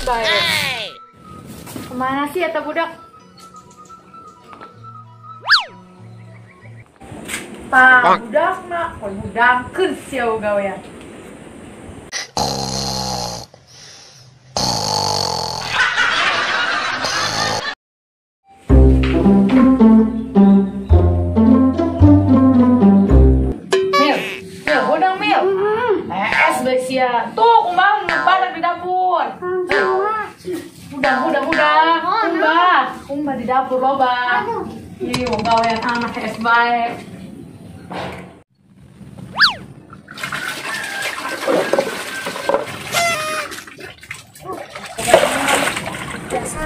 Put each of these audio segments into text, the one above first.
bae. Kemana sih eta budak? Tah, budakna koy hudangkeun sia gawean. Mil, Mil, hudang Mil. Es bae sia. Tuh, kumaha badak di dapur. Hudang, hudang, hudang. Kumbah, kumbah di dapur loba. Ih, gawean anak es bae. Biasa.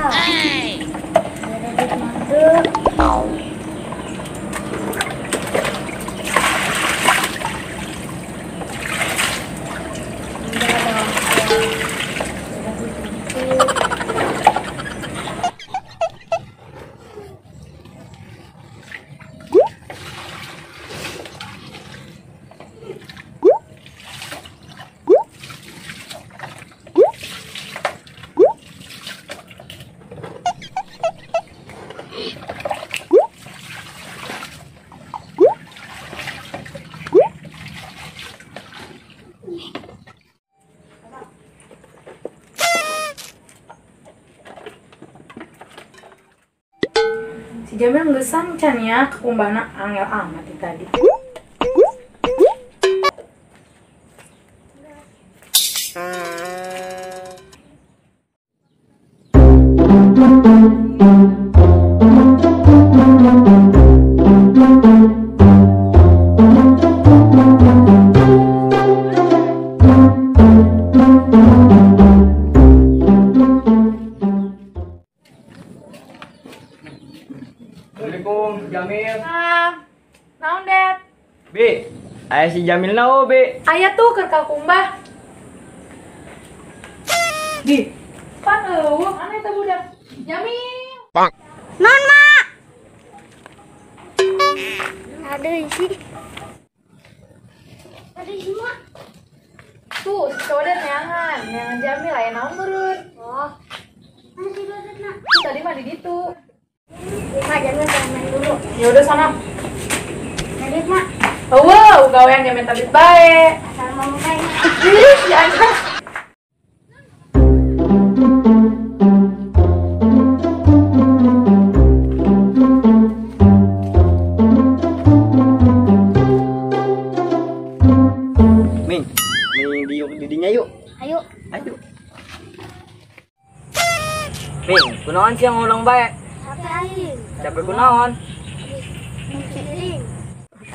Si Jamil ngesan can ya, kekumbana angel amat tadi. Assalamualaikum, Jamil. Naon, Det? Bi, aya si Jamil na oh, Bi. Aya tuh keur ka kumbah. Di, pan eueuh, mana eta budak? Jamil. Bang. Naon, Mak? Aduh, isi. Aduh, isi, Mak. Tuh, si Codet neangan, neangan Jamil aya naon meureun. Oh. Mana si Codet, Mak? Tadi mah di ditu. Mak, jangan main dulu. Ya udah sana. Duit, Mak. Oh, wow, gawean yang minta duit bae. Asal mau bae. Ih, si anak. Ming, ming diuk didinya yuk. Ayo. Ayo. Ming, kunaon sih yang ngulang bae? Capek kunaon?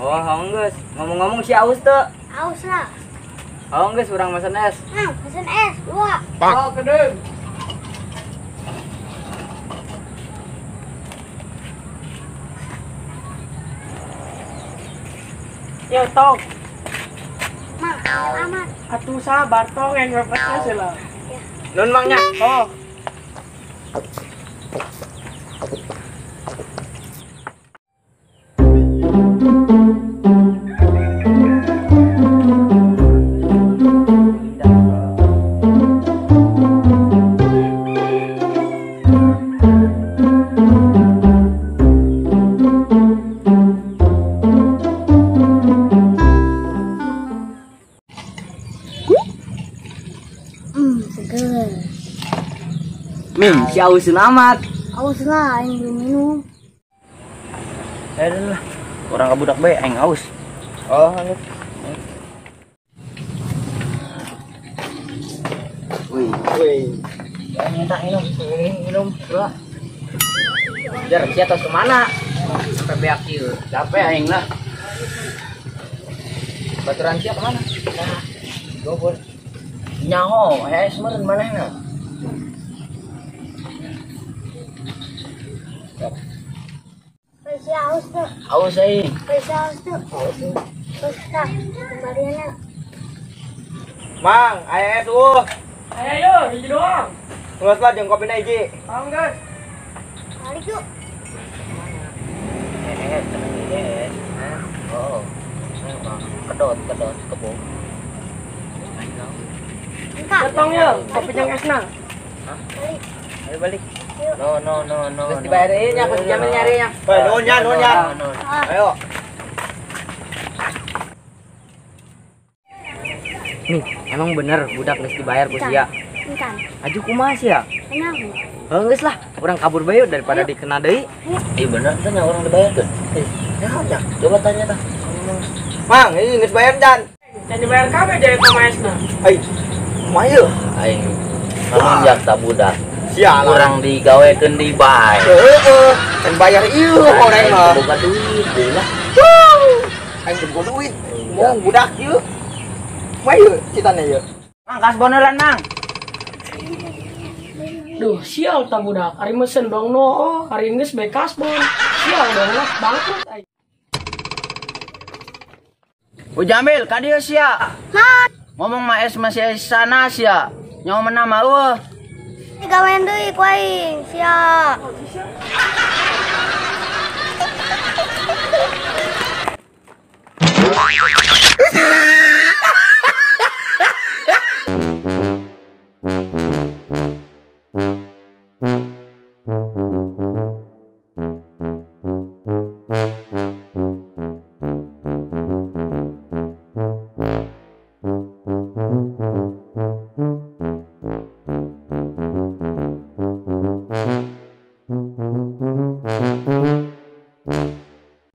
Oh, geus. Ngomong-ngomong si aus teu? Aus lah. Oh, geus urang mesen es. Nah, mesen es dua. Oh, kedeung. Yo, tong. Mak, amat. Atuh sabar tong yang repetnya sih lah. Nun mangnya. Oh. Seger. Ming, si aus amat. Aus lah, aing belum minum. Lah, orang kabudak bae aing aus. Oh, ayo. Wih, wih. Minta minum, minum, dua. Jar, sia tos kemana? Sampai beak ieu. Capek aing lah. Baturan sia kemana? Nah, gobor. Nyaho, hees meureun manehna. Pasti aus tuh. Aus aing. Pasti aus tuh. Terus tah, kembalianna. Mang, aya es eueuh. Aya yo, hiji doang. Geus lah jeung kopina hiji. Paham, guys. Balik yuk. Oh. Kedot, kedot, kebo. Datang ya, kopi yang esna. Hah? Balik. Ayo balik. No no no no. Terus dibayarin nya ku si Jamil nyarinya. Woi, nuhun ya, nuhun ya. Ayo. Nih, emang bener budak geus dibayar ku sia. Encan. Aju kumaha sia? Enak. Heuh geus lah, urang kabur bae daripada dikena deui. Iya bener tanya orang dibayarkeun. Ya, coba tanya tah. Mang, ini geus bayar dan. Can dibayar kabeh jadi maesna. Ai. Kumaha ieu? Aing ngamonjak ta budak. Sialan. Urang digawekeun deui bae. Heeh, can bayar ieu orang mah. Boga duit deui lah. Aing teu boga duit. Mau budak ieu. Kumaha ieu citana ieu? Mang, kasboneran, Mang. Duh, sial ta budak. Ari mesen dong no, ari geus bae kasbon. Sial dong lah, bangkrut aing. Bu Jamil, ka dieu sia. Ngomong mah es masih sana sia. Nyawa menang mah eueuh. Digawean deui ku aing, sia.